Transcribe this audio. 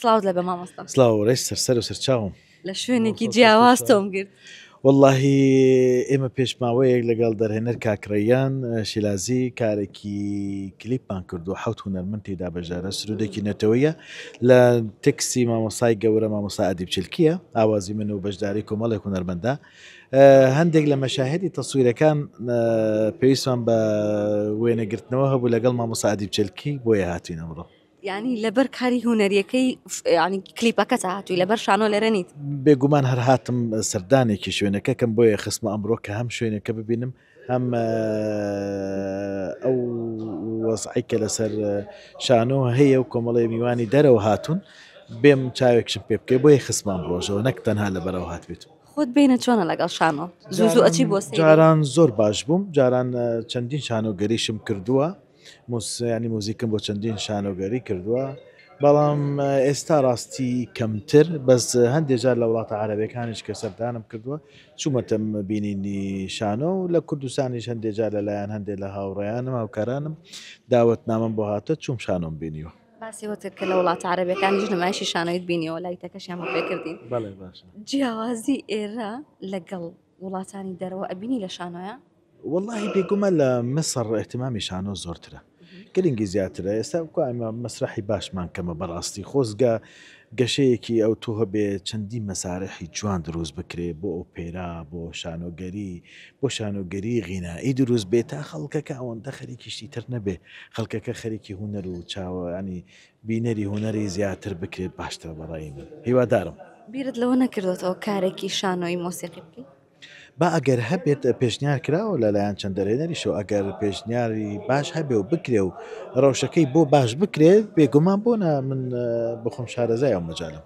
سڵاوت لەبێ مامۆستا. سڵاو ڕێز سەر سەر و سەر چاوم. لە شوێنێکی جیاواز تۆم گرت. وەڵاهی ئێمە پێش ماوەیەک لەگەڵ دەرهێنەر کاک ڕەیان شیلازی کارێکی کلیپمان کردووە حەوت هونەرمەند تێیدا بەشدارە سرودێکی نەتەوەیە لە تێکستی مامۆستای گەورە مامۆستا ئەدیب چلکیە ئاوازی من و بەشداری کۆمەڵێک هونەرمەندە هەندێک لە مەشاهدی تەسویرەکان پێویستمان بە وێنەگرتنەوە هەبوو لەگەڵ مامۆستا ئەدیب چلکی بۆیە هاتوین ئەمڕۆ. یانی لەبەر کاری هونەریەکەی ینی کلیپەکەت هاتووی لەبەر شانۆ لێرە نیت؟ بێگومان هەر هاتم سەردانێکی شوێنەکە کەم بۆیە خستمە ئەمڕۆ کە هەم شوێنەکە ببینم هەم ئەو وەزعی کە لەسەر شانۆ هەیە و کۆمەڵی میوانی دەرەوە هاتوون بێم چاوێکشم پێ بکەی بۆیە خستمە ئەم ڕۆژەوە نەک تەنها لەبەرەوە هاتبێت. خۆت بینە چۆنە لەگەڵ شانۆ زوو زوو ئەچی بۆ سەیری؟ جاران زۆر باش بووم جاران چەندین شانۆگەریشم کردووە ینی موزیکم بۆ چەندین شانۆگەری کردووە بەڵام ئێستا ڕاستی کەمتر بەس هەندێک جار لە وڵاتە عربەکانیش کە سەردانم کردووە چوومەتەم بینینی شانۆ و لە کوردستانیش هەندێک جار لەلایەن هەندێک لە هاوڕێیانم هاوکارانم داوەت نامەم بۆ هاتە چوم شانۆم بینیوە. باسی وە کرد کە لە وڵاتە عربەکانیش نمایشی شانۆیت بینیەوە لایتەکەشیان بۆ پێکردین بەڵێ باشە جیاوازی ئێرە لەگەڵ وڵاتانی دەرەوە ئەبینی لە شانۆیە؟ وەڵاهی بێگومان لە میسڕ ئیهتیمامی شانۆ زۆرترە گرنگی زیاترە ئێستا کو ئەمە مەسرەحی باشمان کەمە بەڕاستی خۆزگە گەشەیەکی ئەو تۆ هەبێ چەندین مەسارحی جوان دروست بکرێ بۆ ئۆپێرا بۆ شانۆگەری بۆ شانۆگەری غینائی دروست بێ تا خەڵکەکە ئەوەندە خەریکی شتی تر نەبێ خەڵکەکە خەریکی هونەر و چاوەانی بینەری هونەری زیاتر بکرێت باشترە بەڕای من هیوادارم. بیرت لەوە نەکردۆتەوە کارێکی شانۆیی مۆسیقی بکەی؟ با ئەگەر هەبێت پێشنیار کراوە لەلایەن چەند دەرهێنەریشەوە ئەگەر پێشنیاری باش هەبێ و بکرێ و ڕەوشەکەی بۆ باش بکرێت بێگومان بۆ نا من بخۆم شارەزای ئەو مەجالم.